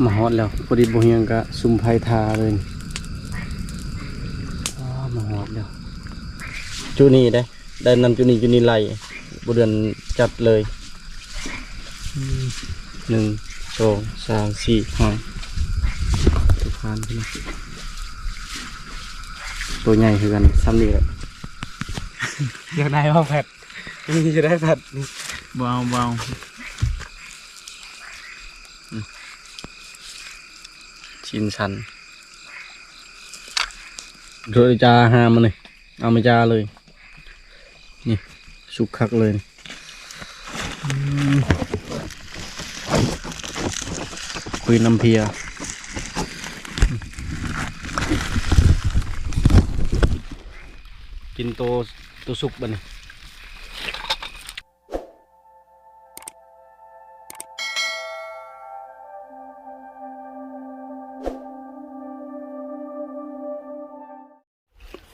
ມາຮອດແລ້ວ ພໍດີບໍ່ຮຽງກະສຸມໄຟຖ້າເລີຍ. ອ້າ ມາຮອດແລ້ວ ຈຸນີ້ເດ້ ໄດ້ນຳຈຸນີ້ ຈຸນີ້ໄລ່ ບໍ່ເດືອນຈັດເລີຍ. ອືມ ໜຶ່ງ ສອງ ສາມ ສີ່ ຫ້າ ໂຕໃຫຍ່ຄືກັນ ຊ່ຳນີ້ແຫຼະ. ຢາກໄດ້ບໍ່ແພັດ? ມີຢູ່ໄດ້ແພັດ. ບໍ່ເອົາ ບໍ່ເອົາ. ອືມ ຊິນສັນ ໂດຍຈາຫາມານີ້ ເອົາມາຈາເລີຍ. ນີ້ ສຸກຄັກເລີຍ. ອືມ ຄຸຍນ້ຳເພຍ ກິນໂຕ ໂຕສຸກບັດນີ້.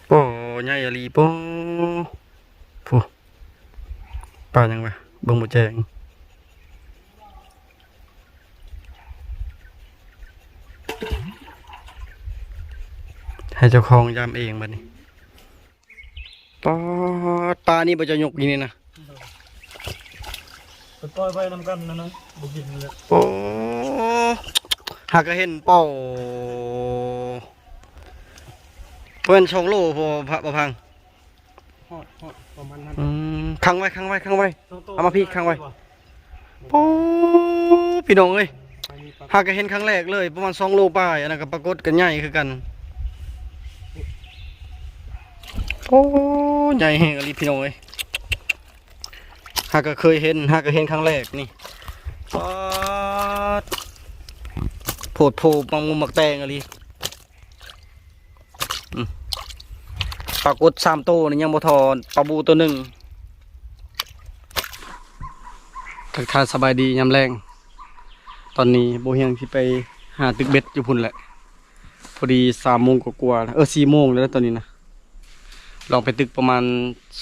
ໂອ້ ໃຫຍ່ອີ່ຫຼີ ໂອ້ ໂອ້ ປາຫຍັງວະ ເບິ່ງບໍ່ແຈ້ງ ໃຫ້ເຈົ້າຂອງຢາມເອງບັດນີ້. ປາດ ປານີ້ບໍ່ເຈົ້າຍົກຢູ່ນີ້ນະ ໄປປ່ອຍໄວ້ນຳກັນນັ້ນນະ ບໍ່ກິນເລີຍ. ໂອ້ ຫາກະເຫັນເປົ້າ ເປັນສອງໂລ ບໍ່ພັງ ຮອດ ຮອດປະມານນັ້ນ. ອືມ ຂັງໄວ້ ຂັງໄວ້ ຂັງໄວ້ ເອົາມາພີ້ ຂັງໄວ້. ໂອ້ ພີ່ນ້ອງເອີຍ ຫາກະເຫັນຄັ້ງແລກເລີຍ ປະມານສອງໂລປາຍ ອັນນັ້ນກະປາກົດກະໃຫຍ່ຄືກັນ. ໂອ້ ໃຫຍ່ແຮງອີ່ຫຼີພີ່ນ້ອງເອີຍ ຫາກະເຄີຍເຫັນ ຫາກະເຫັນຄັ້ງແລກນີ້. ປາດ ໂພດໂພ ໝາກມຸມໝາກແຕງອີ່ຫຼີ. ອືມ ປາກົດສາມໂຕນີ້ຍັງບໍ່ທໍ່ປາບູໂຕໜຶ່ງ. ທັກທາຍສະບາຍດີຍາມແລງ ຕອນນີ້ບໍ່ຮຽງຊິໄປຫາຕຶກເບັດຢູ່ພຸ້ນແຫຼະ ພໍດີສາມໂມງກວ່າໆ ເອີ ສີ່ໂມງແລ້ວຕອນນີ້ນະ ລອງໄປຕຶກປະມານ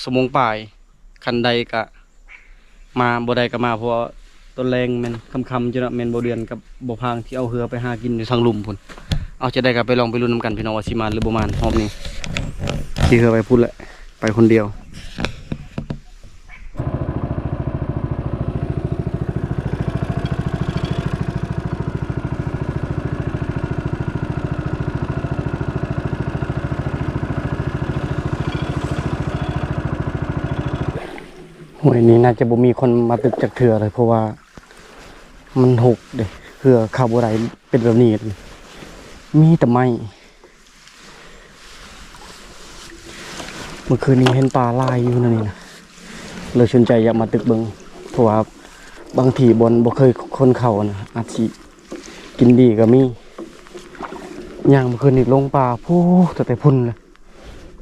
ຊົ່ວໂມງປາຍ ຄັນໄດ້ກະ ມາ ບໍ່ໄດ້ກະມາ ເພາະວ່າຕອນແລງແມ່ນຄ່ຳໆຢູ່ເນາະ ແມ່ນບໍ່ເດືອນກັບບໍ່ພາງທີ່ເອົາເຮືອໄປຫາກິນຢູ່ທາງລຸ່ມພຸ້ນ. ເອົາ ຈະໄດ້ກະໄປລອງໄປລຸ້ນນຳກັນພີ່ນ້ອງວ່າຊິມານຫຼືບໍ່ມານຮອບນີ້. ຂີ່ເຮືອໄປພຸ້ນແຫຼະ ໄປຄົນດຽວ. ຫ້ວຍນີ້ໜ້າຈະບໍ່ມີຄົນມາຕຶກຈັກເທື່ອເລີຍ ເພາະວ່າມັນຮົກເດ້ ເຮືອເຂົ້າບໍ່ໄດ້ ເປັນແບບນີ້ ມີແຕ່ໄມ້. ເມື່ອຄືນນີ້ເຫັນປາຫຼາຍຢູ່ໃນນີ້ນະ ເລີຍສົນໃຈຢາກມາຕຶກເບິ່ງ ເພາະວ່າບາງທີບ່ອນບໍ່ເຄີຍຄົນເຂົ້ານະ ອາດຊິກິນດີກະມີ. ຍ່າງເມື່ອຄືນນີ້ລົງປ່າ ພຸ້ນ ຕັ້ງແຕ່ພຸ້ນເລີຍ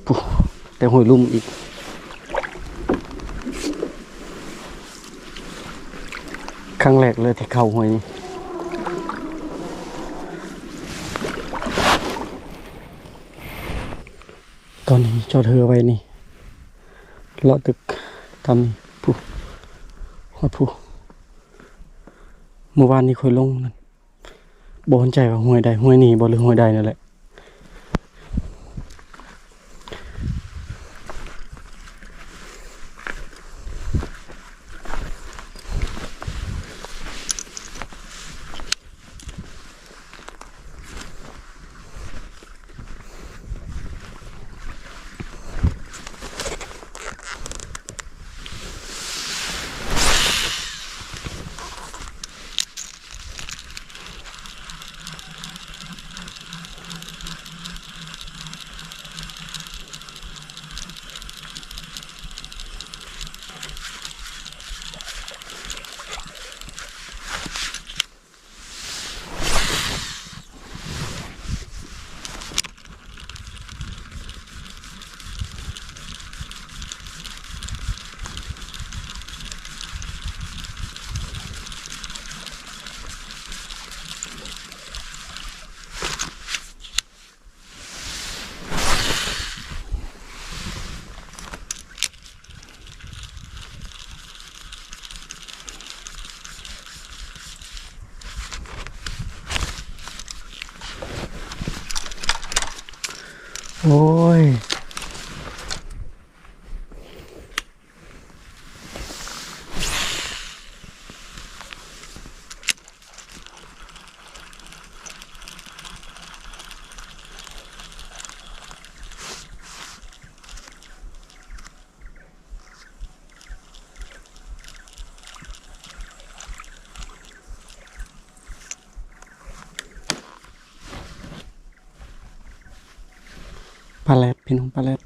ພຸ້ນ ແຕ່ຫ້ວຍລຸ່ມອີກ. ຄັ້ງແລກເລີຍທີ່ເຂົ້າຫ້ວຍນີ້. ຕອນນີ້ຈອດເຮືອໄວ້ນີ້ ເລາະຕຶກຕາມນີ້ ພຸ້ນ ຮອດພຸ້ນ. ມື້ວານນີ້ຂ້ອຍລົງນັ້ນ ບໍ່ໝັ້ນໃຈວ່າຫ້ວຍໃດ ຫ້ວຍນີ້ບໍ່ ຫຼືຫ້ວຍໃດນັ້ນແຫຼະ. ໂ ໂອ້ຍ ປາແລັດ ພີ່ນ້ອງ ປາແລັດ.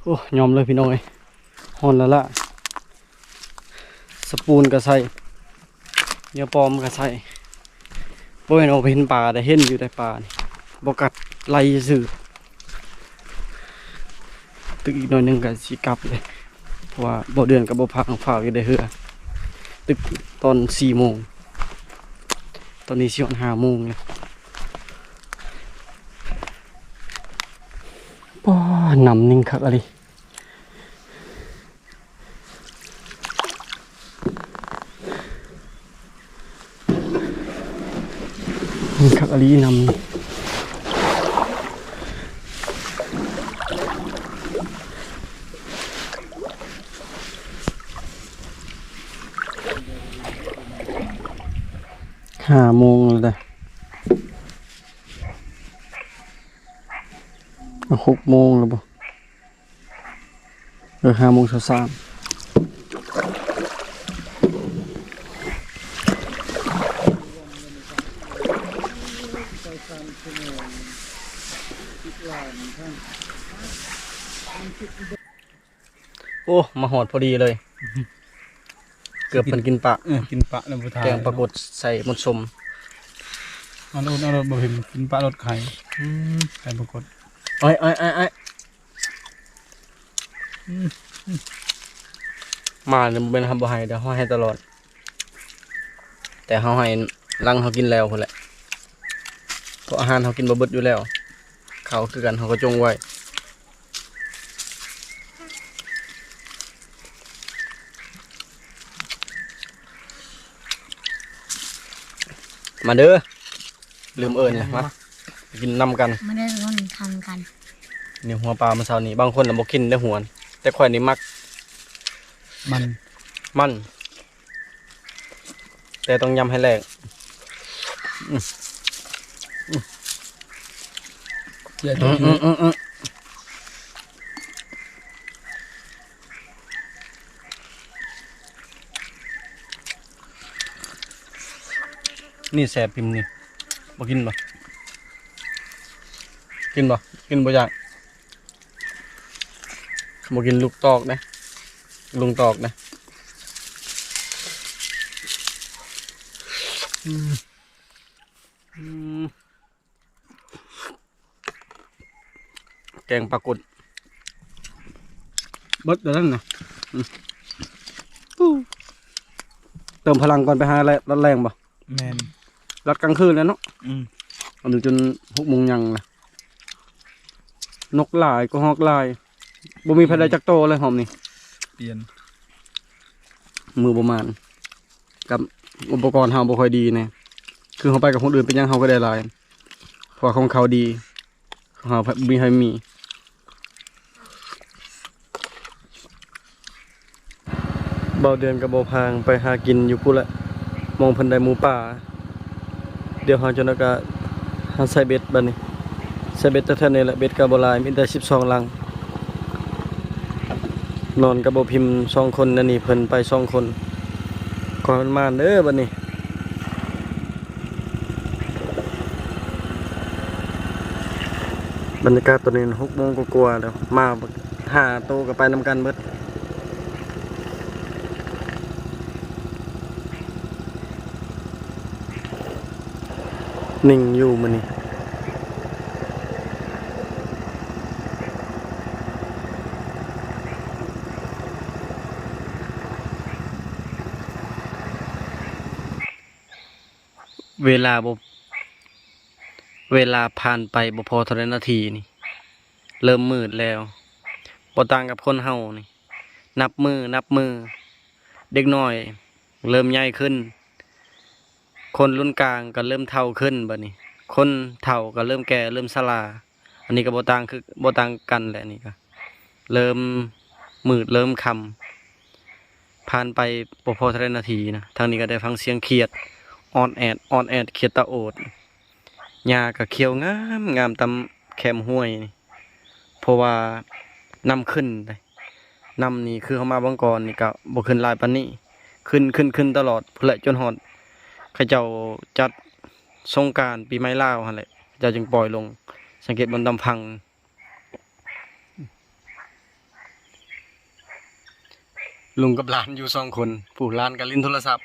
ໂອ້ ຍອມເລີຍພີ່ນ້ອງເອີຍ ຮ້ອນລະລະ ສະປູນກະໃສ່ ເຫຍື່ອປອມກະໃສ່ ບໍ່ແມ່ນວ່າບໍ່ເຫັນປາ ໄດ້ເຫັນຢູ່ ໄດ້ປານີ້ ບໍ່ກັດ ໄລ່ຊື່ໆ. ຕຶກອີກໜ້ອຍໜຶ່ງກະຊິກັບເລີຍ ເພາະວ່າບໍ່ເດືອນກັບບໍ່ພັກ ຟ້າວຢູ່ໃນເຮືອ ຕຶກຕອນສີ່ໂມງ ຕອນນີ້ຊິຮອດຫ້າໂມງແລ້ວ. ປ້າ ນ້ຳນິ່ງຄັກອີ່ຫຼີ. ມັນຄັກອີ່ຫຼີນ້ຳນີ້ ຫ້າໂມງແລ້ວເດ້ ຫົກໂມງແລ້ວບໍ່? ເອີ ຫ້າໂມງຊາວສາມ. ໂອ້ ມາຮອດພໍດີເລີຍ ເກືອບເພິ່ນກິນປະ ເອີ ກິນປະແລ້ວບໍ່ຖ່າຍ ແກງປາກົດໃສ່ມົດສົ້ມ ເອົາໂລດ ເອົາໂລດ ບໍ່ເຫັນກິນປະໂລດໄຂ່ ອືມ ໄຂ່ປາກົດ ອ້າຍ ອ້າຍ ອ້າຍ ອ້າຍ. ອືມ ມານີ້ບໍ່ແມ່ນເຮົາບໍ່ໃຫ້ເດີ້ ເຮົາໃຫ້ຕະຫຼອດ ແຕ່ເຮົາໃຫ້ຫຼັງເຮົາກິນແລ້ວພຸ້ນແຫຼະ ເພາະອາຫານເຮົາກິນບໍ່ເບິດຢູ່ແລ້ວ. ເຂົ້າຄືກັນ ເຮົາກໍຈົ່ງໄວ້. ມາເດີ ລືມເອີ້ນແລ້ວ ມາກິນນຳກັນ. ມາເດີທຸກຄົນ ທານກັນ. ນີ້ຫົວປາມື້ເຊົ້ານີ້ ບາງຄົນນະບໍ່ກິນເດ້ຫົວ ແຕ່ຂ້ອຍນີ້ມັກ ມັນ ມັນ ແຕ່ຕ້ອງຍຳໃຫ້ແຫຼກ. ອືມ ເກືອຕົວ ອືມ ອືມ ອືມ ອືມ. ນີ້ແຊບ ພິມນີ້ ບໍ່ກິນບໍ່? ກິນບໍ່? ກິນບໍ່ຢາກ ບໍ່ກິນລູກຕອກເດ້ ລຸງຕອກເດ້. ອືມ ອືມ. ແກງປາກົດ ເບິດແລ້ວນັ້ນນະ. ອືມ ເຕີມພະລັງກ່ອນໄປຫາແລະ ລັດແລງບໍ່? ແມ່ນ ລັດກາງຄືນແລ້ວເນາະ. ອືມ ອັນນີ້ຈົນຫົກໂມງຍັງລະ ນົກຫຼາຍ ກະຮອກຫຼາຍ ບໍ່ມີໃຜໄດ້ຈັກໂຕເລີຍຮອບນີ້. ປ່ຽນ ມືບໍ່ໝານ ກັບອຸປະກອນເຮົາບໍ່ຄ່ອຍດີແນ່ ຄືເຮົາໄປກັບຄົນອື່ນເປັນຫຍັງເຮົາກໍໄດ້ຫຼາຍ ເພາະວ່າຂອງເຂົາດີ ເຮົາມີໃຫ້ມີ. ບ່າວເດືອນກັບບ່າວພາງໄປຫາກິນຢູ່ພຸ້ນແຫຼະ ໝ່ອງເພິ່ນໄດ້ໝູປ່າ. ດຽວເຮົາຈະນະກະຫາໃສ່ເບັດບາດນີ້ ໃສ່ເບັດແຖວໆນີ້ແຫຼະ ເບັດກໍບໍ່ຫຼາຍ ມີແຕ່ສິບສອງຫຼັງ ນອນກັບບ່າວພິມສອງຄົນ ອັນນີ້ເພິ່ນໄປສອງຄົນ ຂໍໃຫ້ມັນໝານເດີບາດນີ້. ບັນຍາກາດຕອນນີ້ຫົກໂມງກວ່າໆແລ້ວ ໝາຫ້າໂຕກໍໄປນຳກັນເບິດ. ນິ່ງຢູ່ມື້ນີ້ ເວລາບໍ່ ເວລາຜ່ານໄປບໍ່ພໍເທົ່າໃດນາທີນີ້ ເລີ່ມມືດແລ້ວ. ບໍ່ຕ່າງກັບຄົນເຮົານີ້ ນັບມື້ ນັບມື້ ເດັກນ້ອຍເລີ່ມໃຫຍ່ຂຶ້ນ ຄົນລຸ້ນກາງກໍເລີ່ມເຖົ້າຂຶ້ນບາດນີ້ ຄົນເຖົ້າກໍເລີ່ມແກ່ ເລີ່ມຊະລາ. ອັນນີ້ກໍບໍ່ຕ່າງຄື ບໍ່ຕ່າງກັນແຫຼະ ອັນນີ້ກໍເລີ່ມມືດເລີ່ມຄ່ຳ ຜ່ານໄປບໍ່ພໍເທົ່າໃດນາທີນະ ທາງນີ້ກໍໄດ້ຟັງສຽງຂຽດອອດແອດ ອອດແອດ ຂຽດຕາໂອດ. ຫຍ້າກໍຂຽວງາມໆຕາມແຄມຫ້ວຍນີ້ ເພາະວ່ານ້ຳຂຶ້ນເດ້. ນ້ຳນີ້ຄືເຮົາມາບາງກ່ອນນີ້ກໍບໍ່ຂຶ້ນຫຼາຍປານນີ້ ຂຶ້ນ ຂຶ້ນ ຂຶ້ນຕະຫຼອດພຸ້ນແຫຼະ ຈົນຮອດເຂົາເຈົ້າຈັດສົງການປີໃໝ່ລາວຫັ້ນແຫຼະ ເຂົາເຈົ້າຈຶ່ງປ່ອຍລົງ. ສັງເກດເບິ່ງຕາມຝັ່ງ ລຸງກັບຫຼານຢູ່ສອງຄົນ ຜູ້ຫຼານກໍຫຼິ້ນໂທລະສັບ.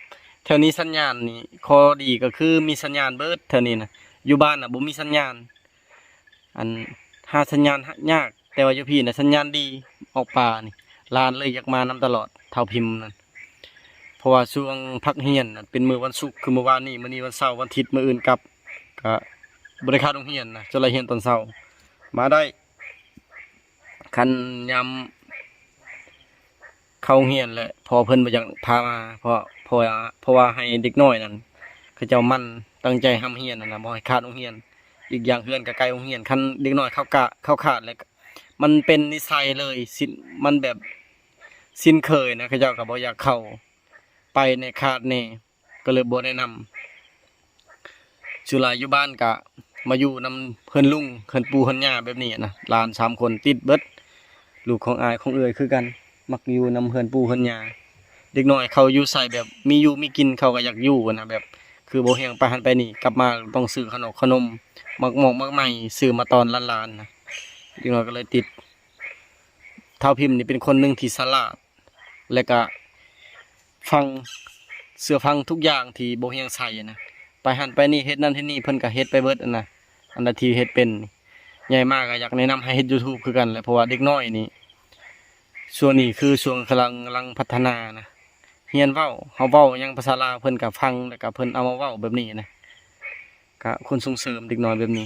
ແຖວນີ້ສັນຍານນີ້ ຂໍ້ດີກໍຄືມີສັນຍານເບີດແຖວນີ້ນະ ຢູ່ບ້ານນະບໍ່ມີສັນຍານ. ອັນ ຫາສັນຍານຍາກ ແຕ່ວ່າຢູ່ພີ້ນະສັນຍານດີ ອອກປ່ານີ້ ຫຼານເລີຍຢາກມານຳຕະຫຼອດ ເຖົ້າພິມນັ້ນ. ເພາະວ່າຊ່ວງພັກຮຽນນະ ເປັນມື້ວັນສຸກ ຄືມື້ວານນີ້ ມື້ນີ້ວັນເສົາ ວັນທິດ ມື້ອື່ນກັບ ກະບໍ່ໄດ້ຂາດໂຮງຮຽນນະ ຈະໄດ້ຮຽນຕອນເຊົ້າ ມາໄດ້. ຄັນຍາມ ເຂົ້າໂຮງຮຽນແຫຼະ ພໍ່ເພິ່ນບໍ່ຢາກພາມາ ເພາະ ເພາະວ່າ ເພາະວ່າໃຫ້ເດັກນ້ອຍນັ້ນ ເຂົາເຈົ້າໝັ່ນຕັ້ງໃຈຮ່ຳຮຽນຫັ້ນນະ ບໍ່ໃຫ້ຂາດໂຮງຮຽນ. ອີກຢ່າງເຮືອນກໍໃກ້ໂຮງຮຽນ ຄັນເດັກນ້ອຍເຂົ້າກະ ເຂົ້າຂາດແລ້ວ ມັນເປັນນິໄສເລີຍ ຊິ ມັນແບບຊິນເຄີຍນະ ເຂົາເຈົ້າກໍບໍ່ຢາກເຂົ້າ ໄປແດ່ຂາດແດ່ ກໍເລີຍບໍ່ແນະນຳ. ສ່ວນຫຼາຍຢູ່ບ້ານກະມາຢູ່ນຳເຮືອນລຸງ ເຮືອນປູ່ເຮືອນຍ່າແບບນີ້ນະ ຫຼານສາມຄົນຕິດເບິດ. ລູກຂອງອ້າຍຂອງເອື້ອຍຄືກັນ ມັກຢູ່ນຳເຮືອນປູ່ເຮືອນຍ່າ. ເດັກນ້ອຍເຂົາຢູ່ໃສແບບມີຢູ່ມີກິນ ເຂົາກໍຢາກຢູ່ນະ ແບບຄືບໍ່ຮຽງໄປຫັ້ນໄປນີ້ ກັບມາຕ້ອງຊື້ຂະໜົມຂະໜົມ ໝາກໝອກໝາກໄມ້ ຊື້ມາຕ້ອນຫຼານໆນະ. ເດັກນ້ອຍກໍເລີຍຕິດ. ທ້າວພິມນີ້ເປັນຄົນໜຶ່ງທີ່ສະຫຼາດ ແລະກະ ຟັງ ເຊື່ອຟັງທຸກຢ່າງທີ່ບໍ່ຮຽງໃສ່ນະ ໄປຫັ້ນໄປນີ້ ເຮັດນັ້ນເຮັດນີ້ ເພິ່ນກໍເຮັດໄປເບິດຫັ້ນນະ. ອັນໃດທີ່ເຮັດເປັນ ໃຫຍ່ມາກໍຢາກແນະນຳໃຫ້ເຮັດຢູທູບຄືກັນແຫຼະ ເພາະວ່າເດັກນ້ອຍນີ້ ຊ່ວງນີ້ຄືຊ່ວງກຳລັງ ກຳລັງພັດທະນານະ ຮຽນເວົ້າ ເຮົາເວົ້າຫຍັງພາສາລາວ ເພິ່ນກໍຟັງ ແລ້ວກໍເພິ່ນເອົາມາເວົ້າແບບນີ້ນະ. ກະຄວນສົ່ງເສີມເດັກນ້ອຍແບບນີ້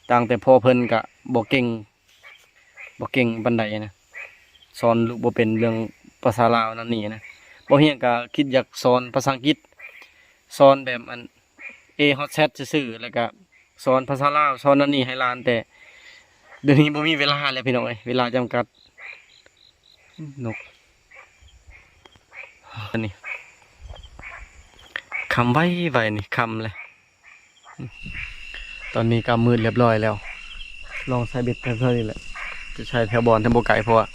ຕ່າງແຕ່ພໍ່ເພິ່ນກະບໍ່ເກັ່ງ ບໍ່ເກັ່ງປານໃດນະ ສອນລູກບໍ່ເປັນເລື່ອງພາສາລາວນັ້ນນີ້ນະ. ບໍ່ຮຽນກະຄິດຢາກສອນພາສາອັງກິດ ສອນແບບອັນ A ຮອດ Z ຊື່ໆ ແລ້ວກະສອນພາສາລາວ ສອນນັ້ນນີ້ໃຫ້ຫຼານ ແຕ່ດຽວນີ້ບໍ່ມີເວລາແລ້ວພີ່ນ້ອງເອີຍ ເວລາຈຳກັດ. ນົກ ອັນນີ້ ຄ່ຳໄວໆ ນີ້ຄ່ຳແລ້ວ. ຕອນນີ້ກໍມືດລຽບລ້ອຍແລ້ວ ລອງໃສ່ເບັດແຖວໆ ນີ້ແຫຼະ ຈະໃສ່ແຖວບ່ອນທີ່ບໍ່ໄກ ເພາະວ່າ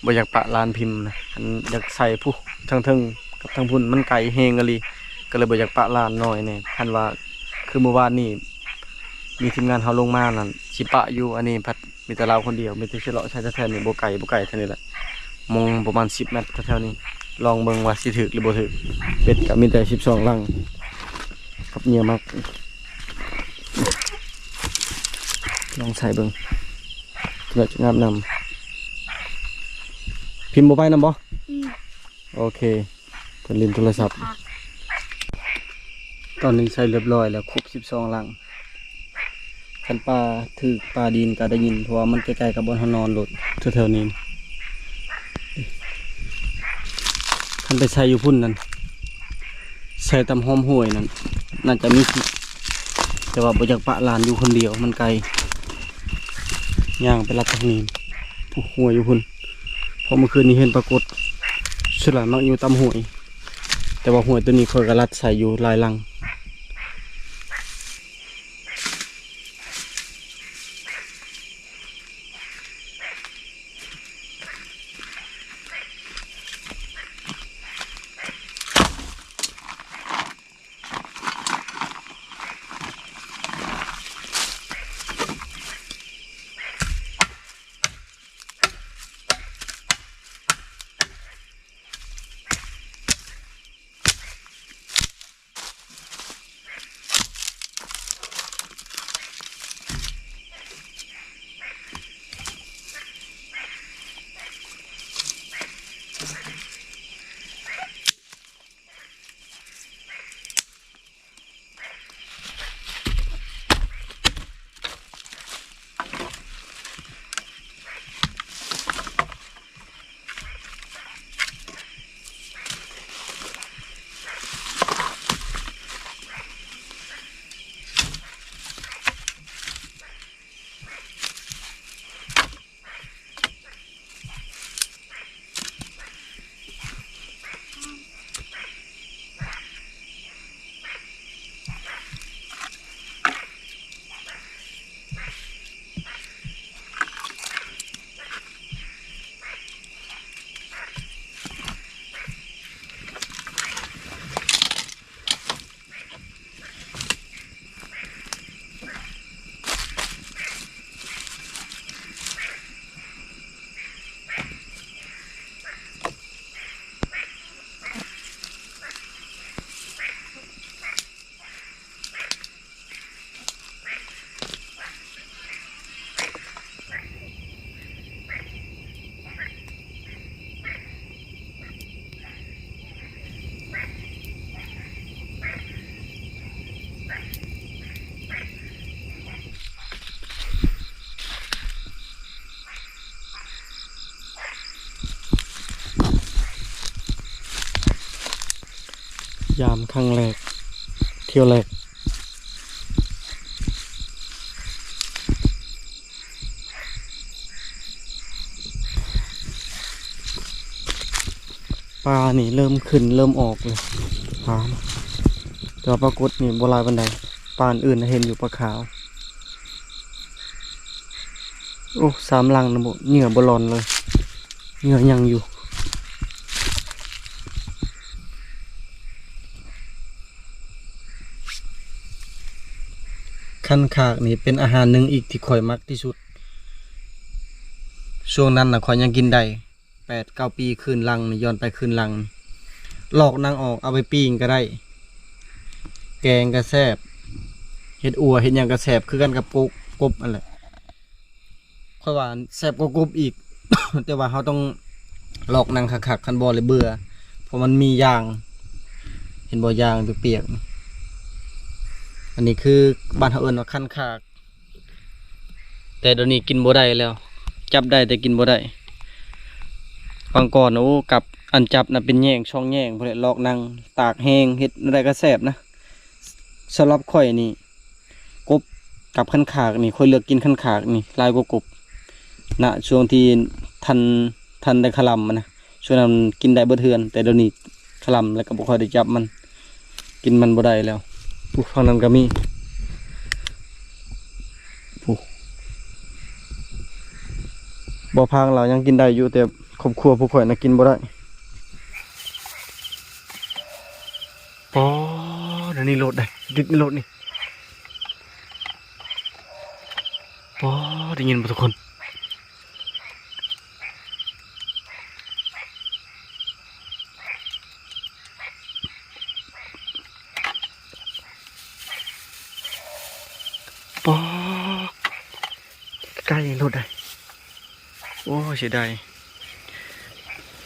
ບໍ່ຢາກປະລານພິມນະ ຄັນຢາກໃສ່ພຸ້ນ ທາງເທິງກັບທາງພຸ້ນ ມັນໄກແຮງອີ່ຫຼີ ກໍເລີຍບໍ່ຢາກປະລານນ້ອຍແດ່. ຄັນວ່າຄືມື້ວານນີ້ ມີທີມງານເຮົາລົງມານັ້ນ ຊິປະຢູ່ ອັນນີ້ພັດມີແຕ່ລາວຄົນດຽວ ມີແຕ່ຊິເລາະໃສ່ແຖວໆ ນີ້ ບໍ່ໄກ ບໍ່ໄກເທົ່ານີ້ແຫຼະ ມອງປະມານສິບແມັດແຖວໆ ນີ້ ລອງເບິ່ງວ່າຊິຖືກຫຼືບໍ່ຖືກ. ເບັດກໍມີແຕ່ສິບສອງຫຼັງ ກັບເຫຍື່ອໝັກ ລອງໃສ່ເບິ່ງ ເພື່ອຈະງາມນຳ. ພິມບໍ່ໄປນຳບໍ່? ອືມ ໂອເຄ ເພິ່ນຫຼິ້ນໂທລະສັບ. ຕອນນີ້ໃສ່ລຽບລ້ອຍແລ້ວ ຄົບສິບສອງຫຼັງ. ຄັນປາຖືກປາດີນກໍໄດ້ຍິນ ເພາະວ່າມັນໃກ້ໆ ກັບບ່ອນເຮົານອນໂລດ ແຖວໆ ນີ້. ຄັນໄປໃສ່ຢູ່ພຸ້ນນັ້ນ ໃສ່ຕາມຫ້ອມຫ້ວຍນັ້ນ ໜ້າຈະມີສິດ ແຕ່ວ່າບໍ່ຢາກປະຫຼານຢູ່ຄົນດຽວ ມັນໄກ ຍ່າງໄປລັດທາງນີ້ ຜູ້ຫ້ວຍຢູ່ພຸ້ນ. ເພາະມື້ຄືນນີ້ເຫັນປາກົດ ສ່ວນຫຼາຍມັກຢູ່ຕາມຫ້ວຍ ແຕ່ວ່າຫ້ວຍໂຕນີ້ຂ້ອຍກໍລັດໃສ່ຢູ່ຫຼາຍຫຼັງ. ຍາມຄັ້ງແລກ ທ່ຽວແລກ. ປານີ້ເລີ່ມຂຶ້ນເລີ່ມອອກເລີຍ ປານະ ແຕ່ວ່າປາກົດນີ້ບໍ່ຫຼາຍປານໃດ ປາອື່ນເຫັນຢູ່ ປາຂາວ. ໂອ້ ສາມຫຼັງນະ ບໍ່ ເຫຍື່ອບໍ່ຫຼອນເລີຍ ເຫຍື່ອຍັງຢູ່. ຄັນຄາກນີ້ເປັນອາຫານໜຶ່ງອີກທີ່ຂ້ອຍມັກທີ່ສຸດ. ຊ່ວງນັ້ນນະຂ້ອຍຍັງກິນໄດ້ ແປດເກົ້າປີ ຄືນຫຼັງນີ້ ຍ້ອນໄປຄືນຫຼັງ ລອກໜັງອອກ ເອົາໄປປີ້ງກໍໄດ້ ແກງກໍແຊບ ເຮັດອົ່ວເຮັດຫຍັງກໍແຊບ ຄືກັນກັບກົບ ກົບຫັ້ນແຫຼະ. ຂ້ອຍວ່າແຊບກວ່າກົບອີກ ແຕ່ວ່າເຮົາຕ້ອງລອກໜັງຄັກໆ ຄັນບໍ່ແລ້ວເບື່ອ ເພາະມັນມີຢາງ ເຫັນບໍ່ ຢາງປຽກໆ ອັນນີ້ຄືບ້ານເຮົາເອີ້ນວ່າຄັນຄາກ. ແຕ່ດຽວນີ້ກິນບໍ່ໄດ້ແລ້ວ ຈັບໄດ້ແຕ່ກິນບໍ່ໄດ້. ບາງກ່ອນ ໂອ້ ກັບອັນຈັບນະເປັນແຍງສອງແຍງພຸ້ນແຫຼະ ລອກໜັງ ຕາກແຫ້ງ ເຮັດແນວໃດກໍແຊບນະ. ສຳລັບຂ້ອຍນີ້ ກົບກັບຄັນຄາກນີ້ ຂ້ອຍເລືອກກິນຄັນຄາກນີ້ຫຼາຍກວ່າກົບນະ ຊ່ວງທີ່ທັນ ທັນໄດ້ຄະລຳນະ. ຊ່ວງນັ້ນກິນໄດ້ເບິດເຮືອນ ແຕ່ດຽວນີ້ຄະລຳແລ້ວກໍບໍ່ຄ່ອຍໄດ້ຈັບມັນ ກິນມັນບໍ່ໄດ້ແລ້ວ. ຜູ້ ຝັ່ງນັ້ນກໍມີ ຜູ້ ບໍ່ພັງລາວຍັງກິນໄດ້ຢູ່ ແຕ່ຄອບຄົວພວກຂ້ອຍນະກິນບໍ່ໄດ້. ປອດ ອັນນີ້ໂລດໄດ໋ ຕິດໃນໂລດນີ້. ປອດ ໄດ້ຍິນບໍ່ທຸກຄົນ? ປອດ ໃກ້ໂລດໄດ໋. ໂອ້ ເສຍດາຍ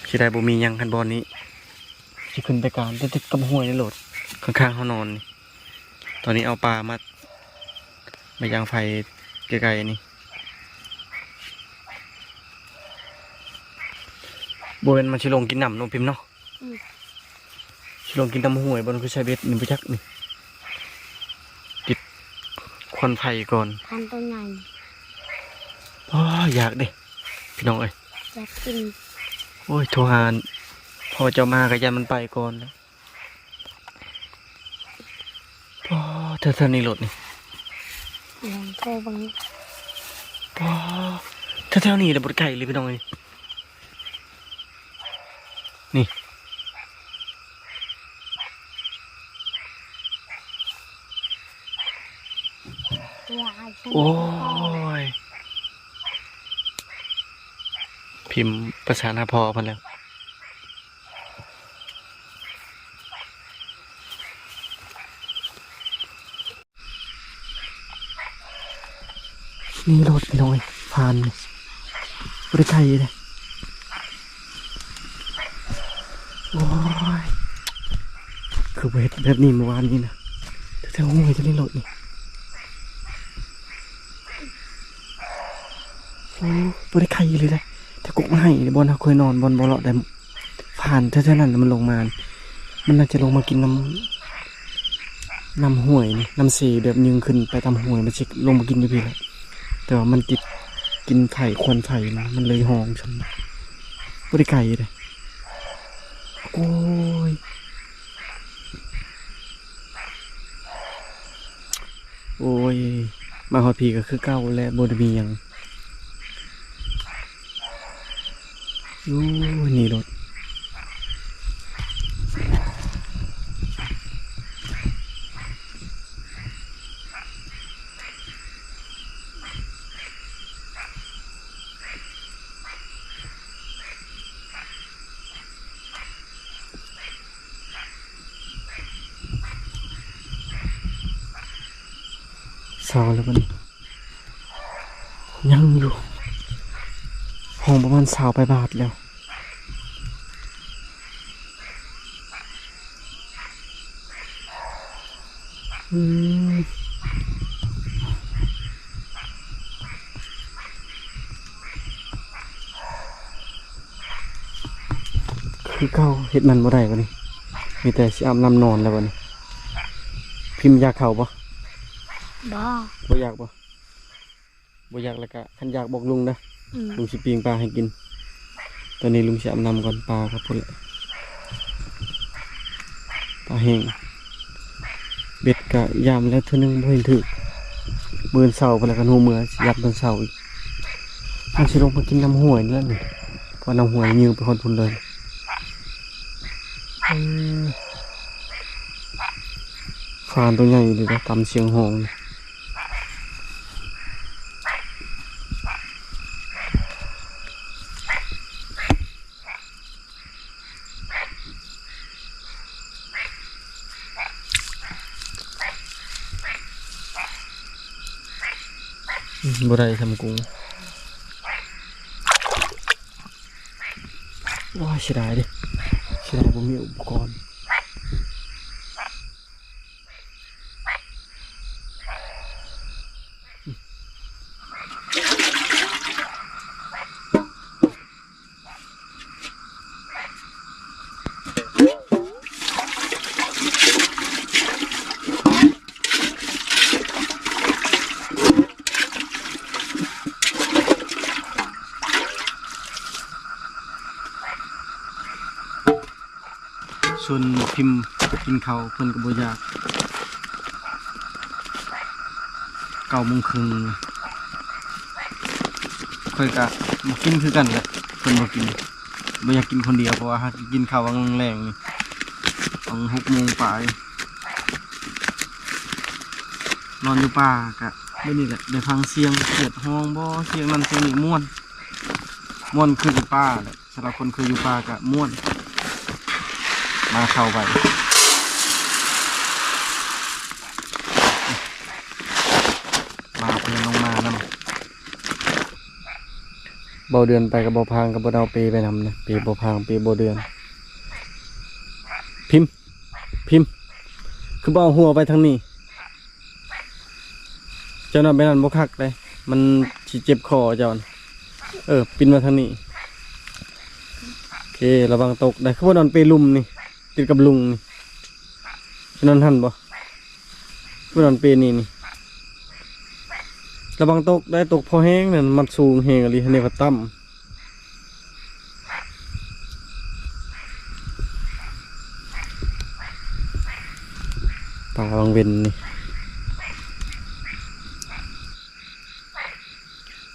ເສຍດາຍບໍ່ມີຫຍັງຄັນບ່ອນນີ້ ຊິຂຶ້ນໄປກາງ ແຕ່ຕິດກັບຫ້ວຍນີ້ໂລດ ຂ້າງໆເຮົານອນນີ້. ຕອນນີ້ເອົາປາມາ ມາຢ່າງໄຟໃກ້ໆນີ້ ບໍ່ແມ່ນມັນຊິລົງກິນນ້ຳເນາະ ພິມເນາະ. ອືມ ຊິລົງກິນນ້ຳຫ້ວຍບໍ່ ຄືໃສ່ເບັດນີ້ບໍ່ຈັກນີ້ ຕິດຄວັນໄຟກ່ອນ. ຄັນໂຕໃຫຍ່ ອໍ ຢາກເດ້ພີ່ນ້ອງເອີຍ ຢາກກິນ. ໂອ້ຍ ໂທຫາພໍ່ເຈົ້າມາກໍຢ້ານມັນໄປກ່ອນແລ້ວ. ປອດ ແຖວໆນີ້ໂລດນີ້ ລອງໂທເບິ່ງ. ປອດ ແຖວໆນີ້ແຫຼະ ບໍ່ໄດ້ໄກເລີຍພີ່ນ້ອງເອີຍ ນີ້. ໂອ້ຍ ພິມປະສານຫາພໍ່ເພິ່ນແລ້ວ. ນີ້ໂລດພີ່ນ້ອງເອີຍ ຜ່ານນີ້ ບໍ່ໄດ້ໄກເດ້. ໂອ້ຍ ຄືບໍ່ເຮັດແບບນີ້ມື້ວານນີ້ນະ ແຖວໆຫ້ວຍ ແຖວນີ້ໂລດນີ້. ໂອ້ ບໍ່ໄດ້ໄກເລີຍເດ້ ແຖວກົກໄມ້ ບ່ອນເຮົາເຄີຍນອນ ບ່ອນບໍ່ເລາະໄດ້ ຜ່ານແຖວໆນັ້ນ ແລ້ວມັນລົງມາ ມັນໜ້າຈະລົງມາກິນນ້ຳ ນ້ຳຫ້ວຍນີ້ ນ້ຳເຊ ແບບຍືງຂຶ້ນໄປຕາມຫ້ວຍ ມັນຊິລົງມາກິນຢູ່ພີ້ແຫຼະ ແຕ່ວ່າມັນຕິດກິນໄຟ ຄວັນໄຟນະ ມັນເລີຍຮ້ອງຊັ້ນ ບໍ່ໄດ້ໄກເດ້. ໂອ້ຍ ໂອ້ຍ ມາຮອດພີ້ກໍຄືເກົ່າແຫຼະ ບໍ່ໄດ້ມີຫຍັງ. ໂອ້ຍ ນີ້ໂລດ ເຊົ້າແລ້ວບັດນີ້ ຍັງຢູ່ ຫ້ອງປະມານຊາວປາຍບາດແລ້ວ. ອືມ ຄືເກົ່າ ເຮັດມັນບໍ່ໄດ້ບັດນີ້ ມີແຕ່ຊິອາບນ້ຳນອນແລ້ວບັດນີ້. ພິມຢາກເຂົ້າບໍ່? ບໍ່ ບໍ່ຢາກບໍ່? ບໍ່ຢາກແລ້ວກະ ຄັນຢາກບອກລຸງເດີ ອືມ ລຸງຊິປີ້ງປາໃຫ້ກິນ. ຕອນນີ້ລຸງຊິອາບນ້ຳກ່ອນ ປາກໍພຸ້ນແຫຼະ ປາແຫ້ງ. ເບັດກະຢາມແລ້ວເທື່ອໜຶ່ງ ບໍ່ເຫັນຖືກ. ມື້ເຊົ້າພຸ້ນແຫຼະ ຄັນຮູ້ເມືອຊິຢາມຕອນເຊົ້າອີກ. ມັນຊິລົງມາກິນນ້ຳຫ້ວຍນີ້ແຫຼະນີ້ ເພາະນ້ຳຫ້ວຍຍືນໄປຮອດພຸ້ນເລີຍ. ເອີ ຟານໂຕໃຫຍ່ເດ ຕາມສຽງຮ້ອງ. ອືມ ບໍ່ໄດ້ທຳກຸງ. ໂອ້ຍ ເສຍດາຍເດ້ ເສຍດາຍບໍ່ມີອຸປະກອນ. ຊວນພິມກິນເຂົ້າ ເພິ່ນກໍບໍ່ຢາກ ເກົ້າໂມງເຄິ່ງ ຂ້ອຍກະບໍ່ກິນຄືກັນແຫຼະ ເພິ່ນບໍ່ກິນ ບໍ່ຢາກກິນຄົນດຽວ ເພາະວ່າຫາກິນເຂົ້າຫວ່າງແລງນີ້ ຫວ່າງຫົກໂມງປາຍ ນອນຢູ່ປ່າກະແບບນີ້ແຫຼະ ໄດ້ຟັງສຽງຂຽດຮ້ອງບໍ່ ສຽງນັ້ນສຽງນີ້ມ່ວນ ມ່ວນຄືຢູ່ປ່າແຫຼະ. ສຳລັບຄົນເຄີຍຢູ່ປ່າກະມ່ວນ ມາເຂົ້າໄປ ມາເພື່ອນລົງມານຳ ເບົາເດືອນໄປກັບເບົາພາງ ກໍບໍ່ໄດ້ເອົາເປໄປນຳນະ ເປເບົາພາງ ເປເບົາເດືອນ ພິມ ພິມ ຄືບໍ່ເອົາຫົວໄປທາງນີ້? ເຈົ້ານອນແບບນັ້ນບໍ່ຄັກເດ້ ມັນຊິເຈັບຄໍເຈົ້າ ເອີ ປິ່ນມາທາງນີ້ ໂອເຄ ລະວັງຕົກເດ້ ຄືບໍ່ນອນເປລຸ່ມນີ້ ຕິດກັບລຸ່ມນີ້ ຊິນອນຫັ້ນບໍ່ ຄືນອນເປນີ້ນີ້ ລະວັງຕົກເດ້ ຕົກພໍແຮງນັ້ນ ມັນສູງແຮງອີ່ຫຼີ ອັນນີ້ພັດຕ່ຳ. ປາວັງເວັນນີ້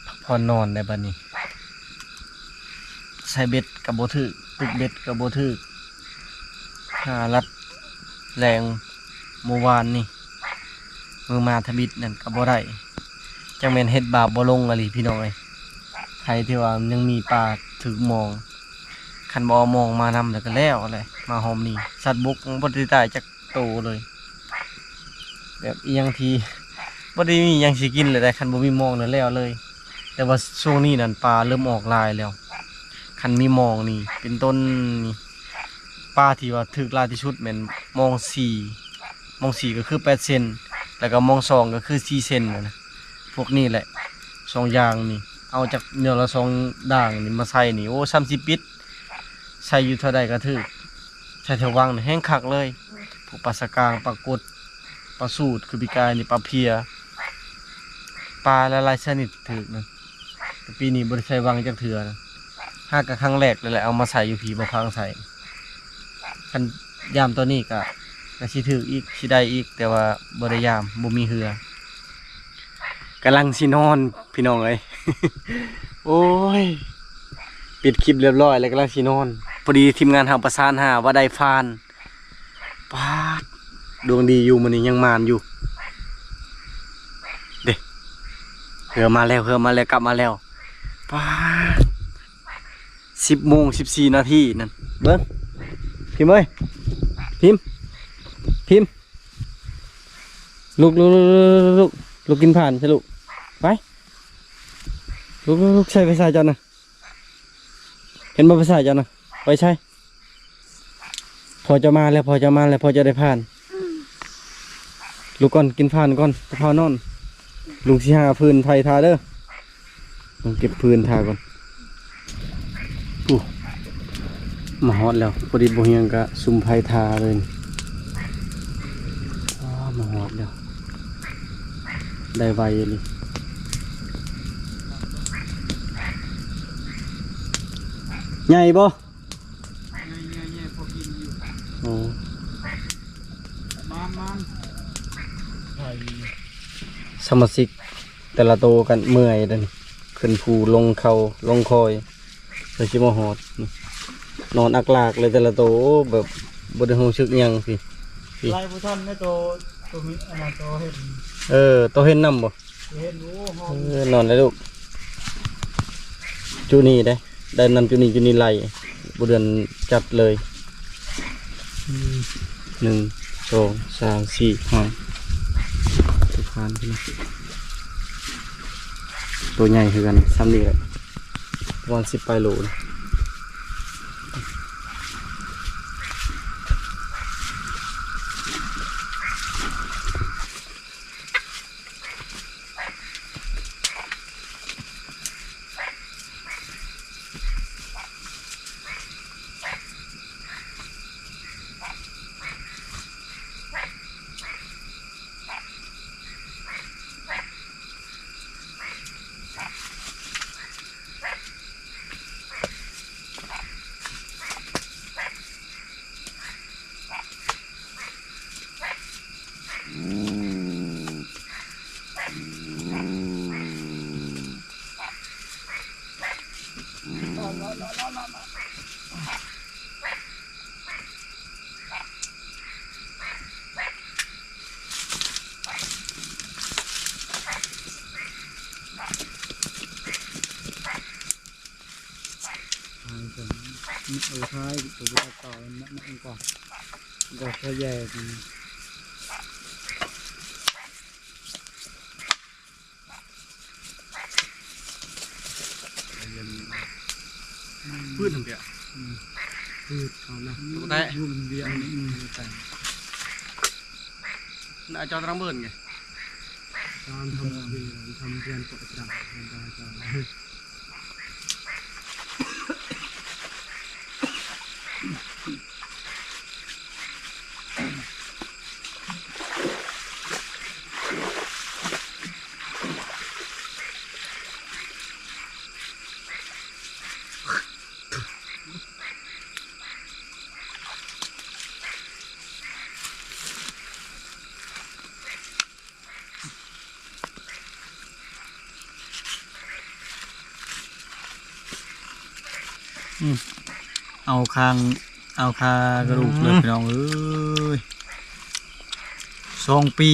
ພັກຜ່ອນນອນໄດ້ບັດນີ້ ໃສ່ເບັດກໍບໍ່ຖືກ ຕຶກເບັດກໍບໍ່ຖືກ ຫາລັດແລງມື້ວານນີ້ ມື້ມາທຳອິດນັ້ນກໍບໍ່ໄດ້ ຈັ່ງແມ່ນເຮັດບາບບໍ່ລົງອີ່ຫຼີພີ່ນ້ອງເອີຍ ໃຜທີ່ວ່າຍັງມີປາຖືກມອງ ຄັນບໍ່ເອົາມອງມານຳແລ້ວກໍແລ້ວແຫຼະ ມາຮອບນີ້ ສັດບົກຍັງບໍ່ໄດ້ຕາຍຈັກໂຕເລີຍ ແບບອີ່ຫຍັງທີ່ບໍ່ໄດ້ມີຫຍັງຊິກິນເລີຍໄດ໋ ຄັນບໍ່ມີມອງນັ້ນແລ້ວເລີຍ ແຕ່ວ່າຊ່ວງນີ້ນັ້ນປາເລີ່ມອອກຫຼາຍແລ້ວ ຄັນມີມອງນີ້ ເປັນຕົ້ນນີ້ ປາທີ່ວ່າຖືກຫຼາຍທີ່ສຸດແມ່ນມອງສີ່ ມອງສີ່ກໍຄືແປດເຊັນ ແລ້ວກໍມອງສອງກໍຄືສີ່ເຊັນນະ ພວກນີ້ແຫຼະ ສອງຢ່າງນີ້ ເອົາຈາກແນວລະສອງດ່າງນີ້ມາໃສ່ນີ້ ໂອ້ ສ່ຳຊິປິດ ໃສ່ຢູ່ເທົ່າໃດກໍຖືກ ໃສ່ແຖວວັງນີ້ແຮງຄັກເລີຍ ພວກປາສະກາງ ປາກົດ ປາສູດ ຄືປີກາຍນີ້ ປາເພຍ ປາຫຼາຍໆຊະນິດຖືກນະ ແຕ່ປີນີ້ບໍ່ໄດ້ໃສ່ວັງຈັກເທື່ອນະ ຫາກະຄັ້ງແລກເລີຍແຫຼະ ເອົາມາໃສ່ຢູ່ພີ້ ບໍ່ພັງໃສ່ ຄັນຍາມຕອນນີ້ກະ ກະຊິຖືກອີກ ຊິໄດ້ອີກ ແຕ່ວ່າບໍ່ໄດ້ຍາມ ບໍ່ມີເຮືອ ກຳລັງຊິນອນພີ່ນ້ອງເອີຍ ໂອ້ຍ ປິດຄລິບລຽບຮ້ອຍແລ້ວ ກຳລັງຊິນອນ ພໍດີທີມງານເຮົາປະສານຫາວ່າໄດ້ຟານ ປາດ ດວງດີຢູ່ ມື້ນີ້ຍັງໝານຢູ່ ເດ້ ເຮືອມາແລ້ວ ເຮືອມາແລ້ວ ກັບມາແລ້ວ ປາດ ສິບໂມງສິບສີ່ນາທີນັ້ນ ເບິ່ງ ພິມເອີຍ ພິມ ພິມ ລຸກ ລຸກ ລຸກ ລຸກ ລຸກ ລຸກ ລຸກ ກິນຜ່ານຊະລູກ ໄປ ລຸກ ລຸກ ລຸກ ໃສ່ໄປໃສ່ເຈົ້ານະ ເຫັນບໍ່ໄປໃສ່ເຈົ້ານະ ໄປໃສ່ ພໍ່ເຈົ້າມາແລ້ວ ພໍ່ເຈົ້າມາແລ້ວ ພໍ່ເຈົ້າໄດ້ຜ່ານ ລຸກກ່ອນ ກິນຜ່ານກ່ອນ ຈະພານອນ ລຸງຊິຫາຟືນໄຟຖ້າເດີ ເກັບຟືນຖ້າກ່ອນ ໂອ້ ມາຮອດແລ້ວ ພໍດີບໍ່ຮຽງກະສຸມໄຟຖ້າເລີຍ ອ້າ ມາຮອດແລ້ວ ໄດ້ໄວອີ່ຫຼີ ໃຫຍ່ບໍ່? ໂອ້ ສະມາຊິກແຕ່ລະໂຕກັນເມື່ອຍເດ້ ຂຶ້ນພູລົງເຂົາລົງຄອຍ ເພື່ອຊິມາຮອດ ນອນອັກລາກເລີຍແຕ່ລະໂຕ ໂອ້ ແບບບໍ່ໄດ້ຮູ້ສຶກຫຍັງ ພີ້ ພີ້ ໄລ່ບໍ່ທັນແລ້ວໂຕ ໂຕມີອັນນັ້ນໂຕເຫັນ ເອີ ໂຕເຫັນນຳບໍ່? ເຫັນຢູ່ ເອີ ນອນແລ້ວລູກ ຈຸນີ້ເດ້ ໄດ້ນຳຈຸນີ້ ຈຸນີ້ໄລ່ ບໍ່ເດືອນຈັດເລີຍ ອືມ ໜຶ່ງ ສອງ ສາມ ສີ່ ຫ້າ ຕົວໃຫຍ່ຄືກັນ ຊ່ຳນີ້ແຫຼະ ປະມານສິບປາຍໂລ. ເອີ ທ້າຍຕົວຕັດຕໍ່ນັ້ນ ມັນກໍ ກໍຂະແຍງ ພືດຫັ້ນເດະ ອືມ ພືດເຂົານະ ຕົວແຕະ ມັນວຽນ ອືມ ແຕ່ ນະ ອາຈານຕະລັງເບິ່ງໄງ ການທຳເວລາ ທຳເວລາ ກະຈະ ອືມ ເອົາຄາງ ເອົາຄາກະດູກເລີຍ ອືມ ພີ່ນ້ອງເອີຍ ສອງປີ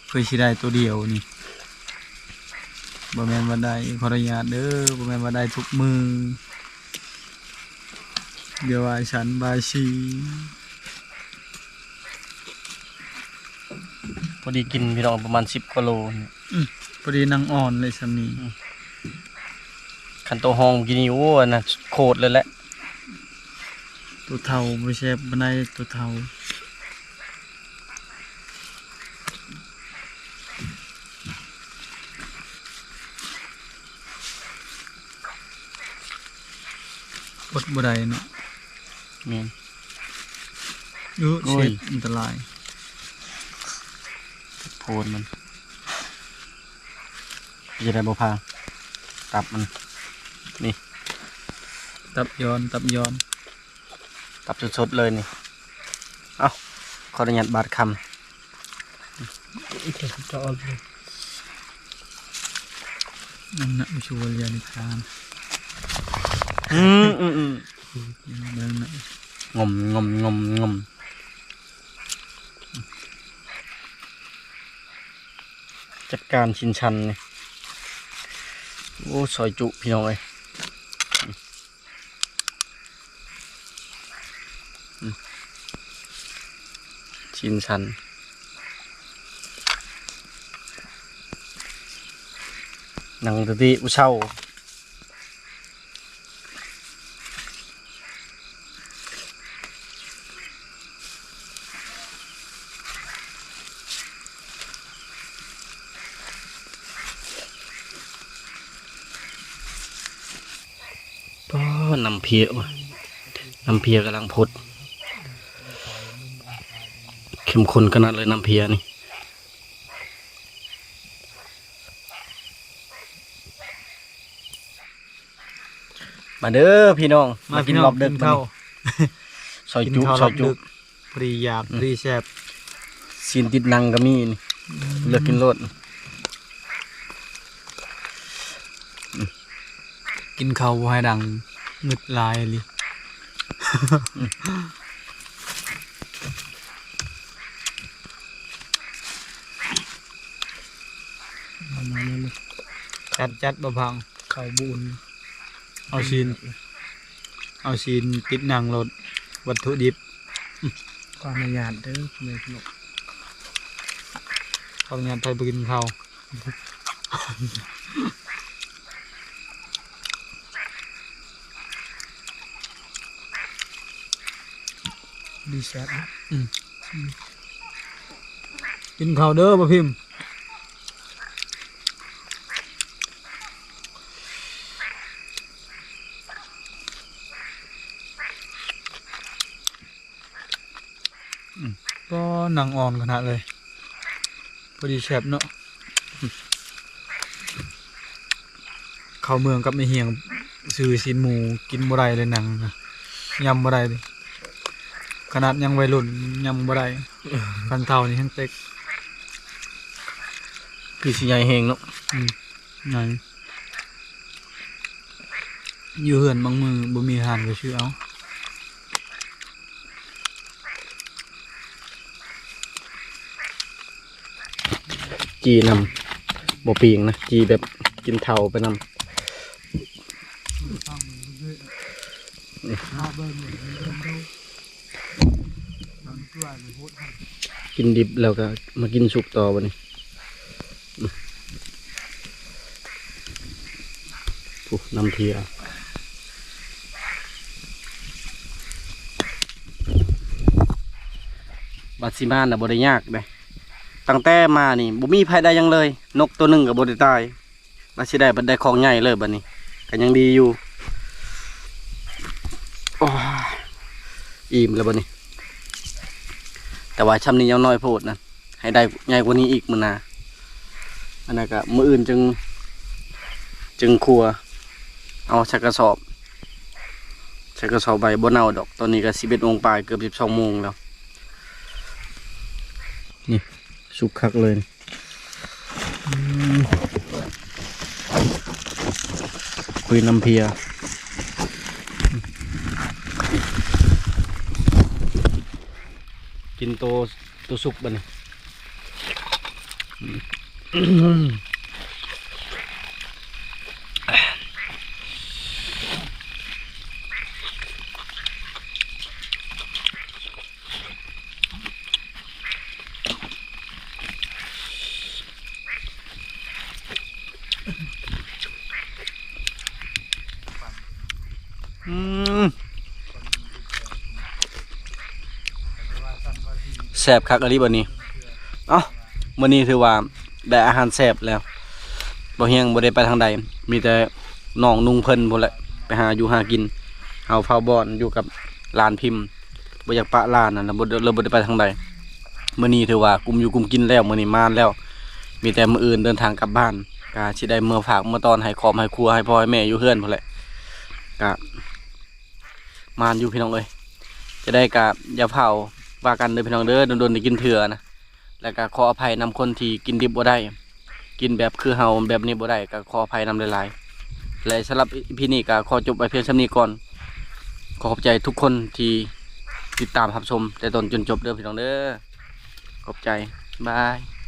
ເພື່ອຊິໄດ້ໂຕດຽວນີ້ ບໍ່ແມ່ນວ່າໄດ້ ຂໍອະນຸຍາດເດີ ບໍ່ແມ່ນວ່າໄດ້ທຸກມື້ ດຽວວ່າຊັ້ນວ່າຊີ້ ພໍດີກິນພີ່ນ້ອງ ປະມານສິບກວ່າໂລນີ້ ອືມ ພໍດີນັ່ງອ່ອນເລີຍຊ່ຳນີ້ ອືມ ຄັນໂຕຮອງກິນນີ້ ໂອ້ ອັນນັ້ນໂຄດເລີຍແຫຼະ ໂຕເຖົ້າບໍ່ແຊບປານໃດ ໂຕເຖົ້າ. ອົດບໍ່ໄດ້ເນາະ ແມ່ນ ເອີ ໂອ້ຍ ເສບ ອັນຕະລາຍ ໂພນມັນ ເຮັດໄດ້ບໍ່ພາ ຕັບມັນ ນີ້ ຕັບຍ້ອນ ຕັບຍ້ອນ ຕັບສົດໆເລີຍນີ້ ເອົ້າ ຂໍອະນຸຍາດບາດຄຳ ນັ້ນນະ ມາຊູວຽນທານ ອືມ ອືມ ອືມ ເບິ່ງນະ ງົມ ງົມ ງົມ ງົມ ຈັດການຊິນຊັນນີ້ ໂອ້ ຊອຍຈຸ ພີ່ນ້ອງເອີຍ. ອືມ ຊິນຊັນ ນັ່ງແຕ່ຕິຜູ້ເຖົ້າ. ປ້າ ນ້ຳເພຍ ນ້ຳເພຍກຳລັງພົດ ເຂັ້ມຂຸ້ນຂະໜາດເລີຍນ້ຳເພຍນີ້. ມາເດີພີ່ນ້ອງ ມາ ມາກິນ ພີ່ນ້ອງ ລອບເດິກ ກິນເຂົ້າ ມື້ນີ້ ຊອຍຈຸ ກິນເຂົ້າ ຊອຍຈຸ ລອບເດິກ ພໍດີຢາກ ອືມ ພໍດີແຊບ ຊີ້ນຕິດໜັງກໍມີນີ້ ອືມ ເລືອກກິນໂລດ ອືມ ກິນເຂົ້າບໍ່ໃຫ້ດັງ ງຶດຫຼາຍອີ່ຫຼີ. ຈັດ ຈັດບໍ່ພັງ ເຂົ້າບຸນ ເອົາຊີ້ນ ເອົາຊີ້ນຕິດໜັງໂລດ ວັດຖຸດິບ. ຂໍອະນຸຍາດເດີ ແມ່ນເນາະ ຂໍອະນຸຍາດໃຜບໍ່ກິນເຂົ້າ. ດີແຊບເນາະ ອືມ ກິນເຂົ້າເດີ ບໍ່ພິມ. ອືມ ກໍໜັງອ່ອນຂະໜາດເລີຍ ພໍດີແຊບເນາະ. ເຂົ້າເມືອງກັບແມ່ຮຽງ ຊື້ຊີ້ນໝູກິນບໍ່ໄດ້ເລີຍ ໜັງນະ ຍຳບໍ່ໄດ້ເລີຍ ຂະໜາດຍັງໄວລຸ້ນ ຍຳບໍ່ໄດ້ ຄັນເຖົ້ານີ້ແຮງເຕັກ ຄືຊິໃຫຍ່ແຮງເນາະ. ອືມ ໃຫຍ່ ຢູ່ເຮືອນບາງມື້ບໍ່ມີອາຫານກໍຊື້ເອົາ. ຈີ່ນຳ ບໍ່ປີ້ງນະ ຈີ່ແບບກິນເຂົ້າໄປນຳ. ກິນດິບແລ້ວກໍມາກິນສຸກຕໍ່ບັດນີ້. ໂອ້ ນ້ຳເພຍ ບັດຊິມານະບໍ່ໄດ້ຍາກເດ້. ຕັ້ງແຕ່ມານີ້ບໍ່ມີໃຜໄດ້ຫຍັງເລີຍ, ນົກໂຕໜຶ່ງກໍບໍ່ໄດ້ຕາຍ. ວ່າຊິໄດ້ ບັດໄດ້ຂອງໃຫຍ່ເລີຍບັດນີ້ ກໍຍັງດີຢູ່. ໂອ້ຍ ອີ່ມແລ້ວບັດນີ້ ແຕ່ວ່າຊ່ຳນີ້ຍັງນ້ອຍໂພດນະ, ໃຫ້ໄດ້ໃຫຍ່ກວ່ານີ້ອີກມື້ໜ້າ. ອັນນັ້ນກໍມື້ອື່ນຈຶ່ງ ຈຶ່ງຄົວ ເອົາໃສ່ກະສອບ ໃສ່ກະສອບໄວ້ ບໍ່ເນົ່າດອກ. ຕອນນີ້ກໍສິບເອັດໂມງປາຍ ເກືອບສິບສອງໂມງແລ້ວ. ນີ້ ສຸກຄັກເລີຍ. ອືມ ຄຸຍນ້ຳເພຍ ກິນໂຕ ໂຕສຸກບັດນີ້. ອືມ ແຊບຄັກອີ່ຫຼີບັດນີ້. ເອົ້າ ມື້ນີ້ຖືວ່າໄດ້ອາຫານແຊບແລ້ວ. ບໍ່ຮຽງບໍ່ໄດ້ໄປທາງໃດ ມີແຕ່ນ້ອງນຸ່ງເພິ່ນພຸ້ນແຫຼະ ໄປຫາຢູ່ຫາກິນ. ເຮົາເຝົ້າບ່ອນຢູ່ກັບຫຼານພິມ ບໍ່ຢາກປະຫຼານນັ້ນ ແລ້ວບໍ່ ເລີຍບໍ່ໄດ້ໄປທາງໃດ. ມື້ນີ້ຖືວ່າກຸມຢູ່ກຸມກິນແລ້ວ ມື້ນີ້ມານແລ້ວ. ມີແຕ່ມື້ອື່ນເດີນທາງກັບບ້ານ ກະຊິໄດ້ເມືອຝາກເມືອຕ້ອນໃຫ້ຄອບໃຫ້ຄົວ ໃຫ້ພໍ່ໃຫ້ແມ່ຢູ່ເຮືອນພຸ້ນແຫຼະ. ກະມານຢູ່ພີ່ນ້ອງເອີຍ. ຈະໄດ້ກະຢ່າຟ້າວວ່າກັນເດີພີ່ນ້ອງເດີ ດົນໆໄດ້ກິນເທື່ອນະ. ແລ້ວກໍຂໍອະໄພນຳຄົນທີ່ກິນດິບບໍ່ໄດ້ ກິນແບບຄືເຮົາແບບນີ້ບໍ່ໄດ້ ກໍຂໍອະໄພນຳຫຼາຍໆ. ແລະ ສຳລັບອີພີນີ້ກໍຂໍຈົບໄວ້ພຽງສ່ຳນີ້ກ່ອນ. ຂໍຂອບໃຈທຸກຄົນທີ່ຕິດຕາມຮັບຊົມແຕ່ຕົ້ນຈົນຈົບເດີພີ່ນ້ອງເດີ. ຂອບໃຈ ບາຍ.